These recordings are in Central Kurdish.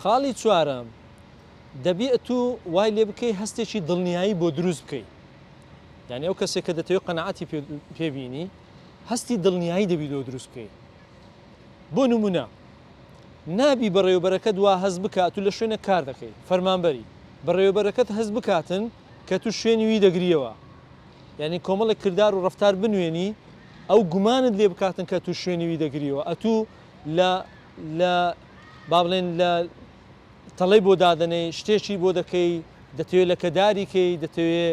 خاڵی چوارەم، دەبی ئەتوو وای لێ بکەی هەستێکی دڵنیایی بۆ دروست بکەی. یانی ئەو کەسێک کە دەتەوێت قەناعەتی پێ بینی، هەستی دڵنیایی دەبی لۆ دروست بکەی. بۆ نمونە نابی بەڕێوەبەرەکەت وا هەست بکا ئەتوو لە شوێنێک کار دەکەی، فەرمانبەری، بەڕێوەبەرەکەت هەست بکاتن کە تو شوێنی وی دەگریەوە. یانی کۆمەڵێک کردار و ڕەفتار بنوێنی ئەو گومانت لێ بکاتن کە تو شوێنی وی دەگریەوە. ئەتوو لە لە با بڵێن لە تەڵەی بۆ دادەنێی، شتێکی بۆ دەکەی، دەتەوێ لەکەداری کەی، دەتەوێ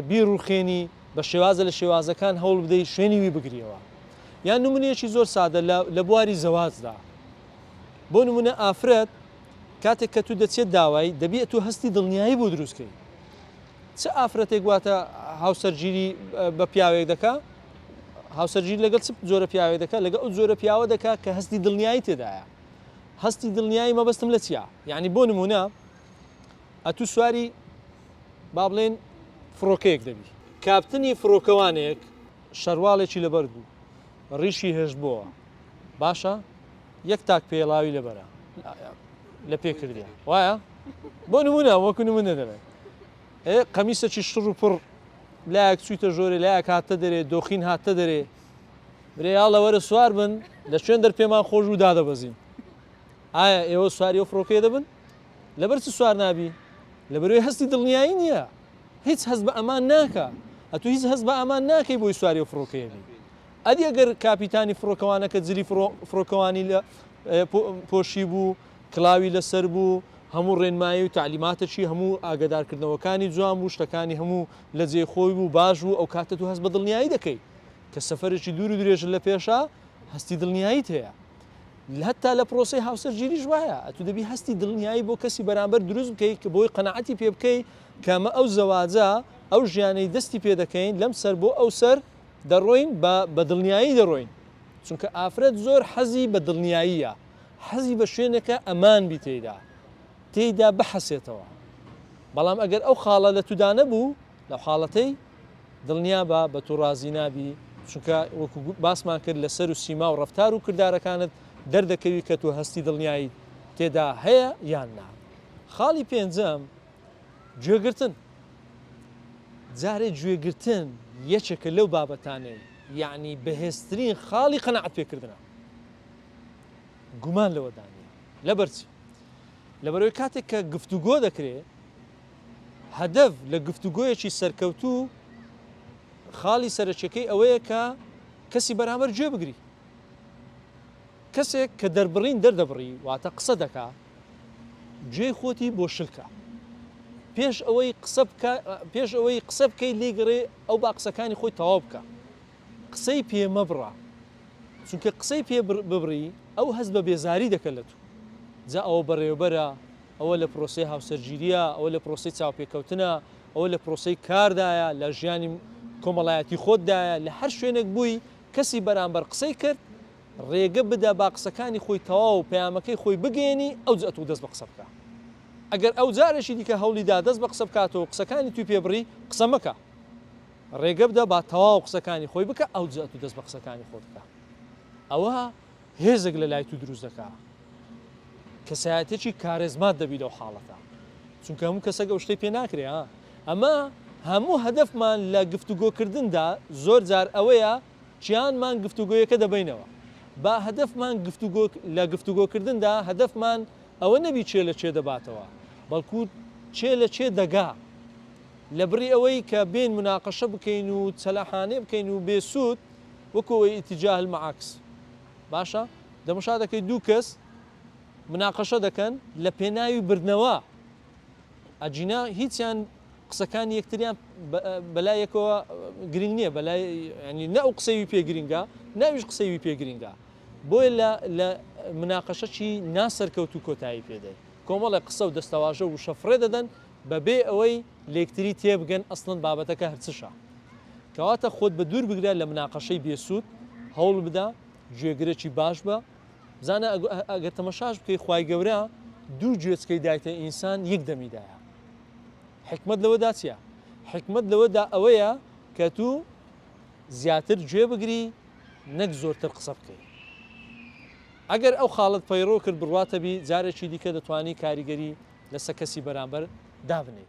بیڕوخێنی، بە شێوازە لە شێوازەکان هەوڵ بدەی شوێنی وی بگریەوە. یان نمونەیەکی زۆر سادە لە لە بواری زەواجدا. بۆ نمونە ئافرەت کاتێک کە تو دەچێت داوای، دەبی ئەتوو هەستی دڵنیایی بۆ دروست کەی. چ ئافرەتێک واتە هاوسەرگیری بە پیاوێک دەکا؟ هاوسەرگیری لەگەڵ چ جۆرە پیاوێک دەکا؟ لەگەڵ ئەو جۆرە پیاوە دەکا کە هەستی دڵنیایی تێدایە. هەستی دڵنیایی مەبەستم لە چییە؟ یعنی بۆ نمونە ئەتوو سواری با بڵێن فڕۆکەیەک دەبی. کاپتنی فڕۆکەوانێک شەرواڵێکی لەبەر بوو، ڕیشی هێشتبۆوە، باشە یەک تاک پێڵاوی لەبەرە لە پێ کردیە وایە؟ بۆ نمونە وەکو نمونە دەڵێن ئێ قەمیسەکی شڕ و پڕ لایەک چوویتە ژۆرێ لایەک هاتە دەرێ دۆخین هاتە دەرێ برێ یاڵە وەرە سوار بن لە شوێن دەر پێمان خۆش و دادەبەزین ئایا ئێوە سواری ئەو فڕۆکەیە دەبن؟ لەبەر چ سوار نابی؟ لەبەرەوەی هەستی دڵنیایی نییە هیچ هەست بە ئەمان ناکا ئەتو هیچ هەست بە ئەمان ناکەی بۆی سواری ئەو فڕۆکەیە بی ئەدی ئەگەر کاپیتانی فڕۆکەوانەکە جلی فڕۆکەوانی لە پۆشی بوو کڵاوی لەسەر بوو هەموو ڕێنمایی و تەعلیماتەکی هەموو ئاگەدارکردنەوەکانی جوان بوو شتەکانی هەموو لە جێی خۆی بوو باش بوو ئەو کاتە تو هەست بە دڵنیایی دەکەی کە سەفەرێکی دوور و درێژت لە پێشە هەستی دڵنیاییت هەیە هەتا لە پرۆسەی هاوسەرگیریش وایە ئەتو دەبی هەستی دڵنیایی بۆ کەسی بەرامبەر دروست بکەی کە بۆی قەناعەتی پێ بکەی کە ئەمە ئەو زەواجە ئەو ژیانەی دەستی پێ دەکەین لەم سەر بۆ ئەو سەر دەڕۆین بە بە دڵنیایی دەڕۆین چونکە ئافرەت زۆر حەزی بە دڵنیاییە حەزی بە شوێنێکە ئەمان بی تێیدا تێیدا بحەسێتەوە بەڵام ئەگەر ئەو خاڵە لە تودا نەبوو لەو حاڵەتەی دڵنیابە بە تو ڕازی نابی چونکە وەکو باسمان کرد لە سەر و سیما و ڕەفتار و کردارەکانت دەردەکەوی کە تو هەستی دڵنیاییت تێدا هەیە یان نا. خاڵی پێنجەم، گوێگرتن. جارێ گوێگرتن یەکێکە لەو بابەتانەی یەعنی بەهێزترین خاڵی قەناعەت پێکردنە. گومان لەوەدا نییە. لەبەرچی؟ لەبەرئەوەی کاتێک کە گفتوگۆ دەکرێ هەدەف لە گفتوگۆیەکی سەرکەوتوو خاڵی سەرەکیەکەی ئەوەیە کە کەسی بەرامبەر گوێ بگری. کەسێک کە دەربڕین دەردەبڕی واتە قسە دەکا گوێی خۆتی بۆ شل کە. پێش ئەوەی قسە بکا پێش ئەوەی قسە بکەی لێی گەڕێ ئەو با قسەکانی خۆی تەواو بکا. قسەی پێ مەبڕە. چونکە قسەی پێ ببڕی ئەو هەست بە بێزاری دەکە لە تو. جا ئەوە بەڕێوەبەرە، ئەوە لە پرۆسەی هاوسەرگیرییە، ئەوە لە پرۆسەی چاوپێکەوتنە، ئەوە لە پرۆسەی کاردایە، لە ژیانی کۆمەڵایەتی خۆتدایە، لە هەر شوێنێک بووی کەسی بەرامبەر قسەی کرد، ڕێگە بدە با قسەکانی خۆی تەواو و پەیامەکەی خۆی بگەیەنی، ئەوجا ئەتوو دەست بە قسە بکە. ئەگەر ئەو جارێکی دیکە هەوڵی دا دەست بە قسە بکاتەوە و قسەکانی توی پێ بڕی، قسە مەکە. ڕێگە بدە با تەواو قسەکانی خۆی بکا، ئەوجا ئەتوو دەست بە قسەکانی خۆت بکە. ئەوە هێزێک لە لای تو دروست دەکا. کەسایەتێکی کارێزمات دەبی لەو حاڵەتە. چونکە هەموو کەسێک ئەو شتەی پێ ناکرێ ها. ئەمە هەموو هەدەفمان لە گفتوگۆکردندا زۆر جار ئەوەیە چیانمان گفتوگۆیەکە دەبەینەوە. با هەدەفمان گفتوگۆ لە گفتوگۆکردندا هەدەفمان ئەوە نەبی کێ لە کێ دەباتەوە، بەڵکو کێ لە کێ دەگا. لە بڕی ئەوەی کە بێین موناقەشە بکەین و چەلەحانێ بکەین و بێ سوود، وەکو ئەوەی اتجاه المعاکس. باشە دەمشا دەکەی دوو کەس مناقەشە دەکەن لە پێناوی بردنەوە ئەگینا هیچیان قسەکانی یەکتریان بەلای یەکەوە گرنگ نییە بەلای ینی نە ئەو قسەی پێ گرنگە ناویش قسەی پێ گرنگە بۆیە لە لە مناقەشەکی ناسەرکەوت و کۆتایی پێدەی کۆمەڵێک قسە و دەستەواژە و وشە فڕێ دەدەن بەبێ ئەوەی لێکتری تێبگەن ئەسڵەن بابەتەکە هەرچشە کەواتە خۆت بە دوور بگرە لە مناقەشەی بێسوود هەوڵ بدە گوێگرێکی باش بە بزانە ئەگەر تەمەشاش بکەی خوای گەورە دوو گوێچکەی دایتە ئینسان یەک دەمی دایە حکمت لەوەدا چییە؟ حکمت لەوەدا ئەوەیە کە تو زیاتر گوێ بگری نەک زۆرتر قسە بکەی. ئەگەر ئەو خاڵەت پەیڕەو کرد بڕواتە بی جارێکی دیکە دەتوانی کاریگەری لەسە کەسی بەرامبەر دابنێی.